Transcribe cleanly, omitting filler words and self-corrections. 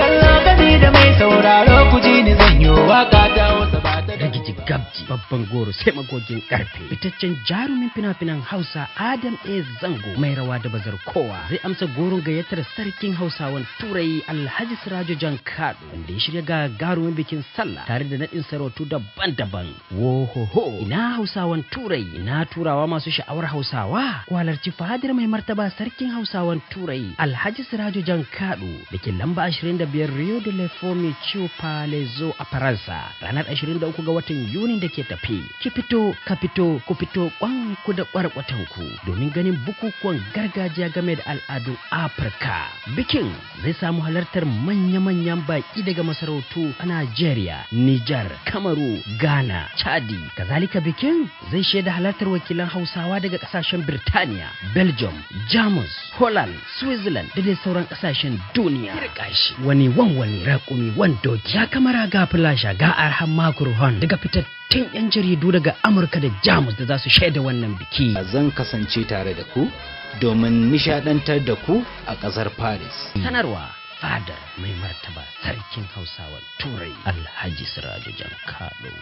Kallo gami da mai sauraro, ku ji ni zan yi waka ta Hausa ba ta Rigiji gabji, babban goro sai magogin karfe. Fitaccen jarumin fina-finan Hausa Adam A Zango, mai rawa da bazar kowa, zai amsa goron gayyatar Sarkin Hausawan Turai Alhaji Sirajo Jan Kado, wanda ya shirya gagarumin bikin sallah tare da naɗin sarautu daban-daban. Wohoho, ina Hausawan Turai, ina Turawa masu sha'awar Hausawa, ku halarci fadar mai martaba Sarkin Hausawan Turai Alhaji Sirajo Jan Kado da ke lamba 25 Rue de la Fourniture Palaiseau a Faransa ranar 23 ga watan Yuni da ke tafi. Ki fito, ka fito, ku fito kwanku da kwarkwatanku domin ganin bukukuwan gargajiya game da al'adun Afirka. Bikin zai samu halartar manya-manyan baƙi daga masarautu a Najeriya, Nijar, Kamaru, Ghana, Chadi. Kazalika bikin zai shaida halartar wakilan Hausawa daga ƙasashen Birtaniya, Belgium, Jamus, Holland, Switzerland da dai sauran ƙasashen duniya. Kirkashi wani wanwani raƙumi wan doki ya kamara ga filasha ga arhan makurhon daga fitattun 'yan jaridu daga Amurka da Jamus da za su shaida wannan biki. Zan kasance tare da ku domin nishadantar da ku a ƙasar Paris. Sanarwa: fadar mai martaba Sarkin Hausawan Turai Alhaji Sirajo Jankado.